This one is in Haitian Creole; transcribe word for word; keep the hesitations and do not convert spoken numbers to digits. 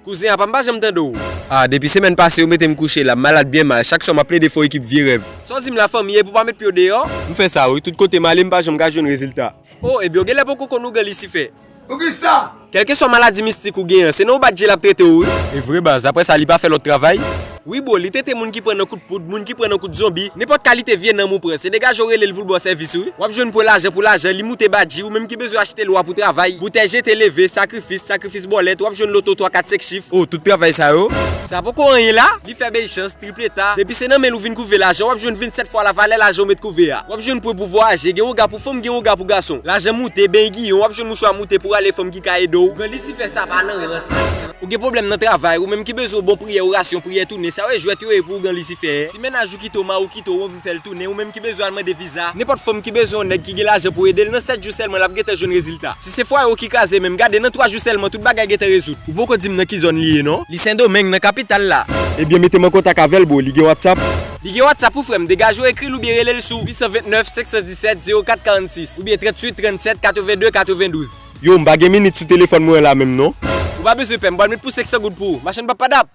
Kouzen, apa m pa janm tande w? Ah, depi semèn pase, ou mete m kouche la, m malad byen mal. Chak swa, m ap plede fè w ekip vye rèv. Sa w di m la, fanmi, e pou w pa met pye w deyò? M fè sa, wi. Tout kote m ale, m pa janm ka jwenn rezilta. Oh, ebyen, w genlè poko konn ougan Lisifè. Poukisa? Kèlkeswa maladi mistik ou genyen, se nan yon bat je l ap trete w, wi. E vre, baz, apre sa, li pa fè lòt travay? Wi, bro, li trete moun ki pran nan kout poud, moun ki pran nan kout zonbi, nenpòt kalite vye nanm ou pran, se degaje w rele l pou l ba w sèvis, wi. W ap jwenn pwen lajan pou lajan, li moute badji, ou menm ki bezwen achte lwa pou travay, boutèy jete leve, sakrifis, sakrifis bòlèt, w ap jwenn loto twa kat senk chif. Oh, tout travay sa yo? Sa poko anyen la, li fè bèy chans, tripleta. Depi se nan men l ou vin kouve lajan, w ap jwenn vennsèt fwa la valè lajan ou met kouve a. W ap jwenn pwen pou vwayaje, gen woga pou fanm, gen woga pou gason. Lajan moute, bèy giyon, w ap jwenn mouchwa moute pou rale fanm ki ka ede w. Ougan Lisifè sa pa nan rans. Ou gen pwoblèm nan travay, ou menm ki bezwen yon bon priyè, orasyon, priyè tounen, sa yo e jwèt yo ye pou ougan Lisifè. Ti mennaj ou kite w, mari w kite w, w anvi fè l tounen, ou menm ki bezwen al mande viza. Nenpòt fanm ki bezwen yon nèg ki gen lajan pou ede l, nan sèt jou sèlman l ap gentan jwenn rezilta. Si se fwaye w ki kraze menm, gade nan twa jou sèlman tout bagay gentan rezoud. Ou poko di m nan ki zòn li ye non? Li Sendomeng, nan kapital la. Ebyen mete m an kontak avè l bro, li gen WhatsApp? Li gen WhatsApp wi frè m, degaje w ekri l oubyen rele l sou uit san vennèf senk san disèt zewo kat karannsis oubyen tranntuit trannsèt katrevenndde katrevendouz. Yo, m pa gen minit sou telefòn mwen an la menm non. Ou pa bezwen pè, m pral met pou senk san goud pou ou. Machann papadap!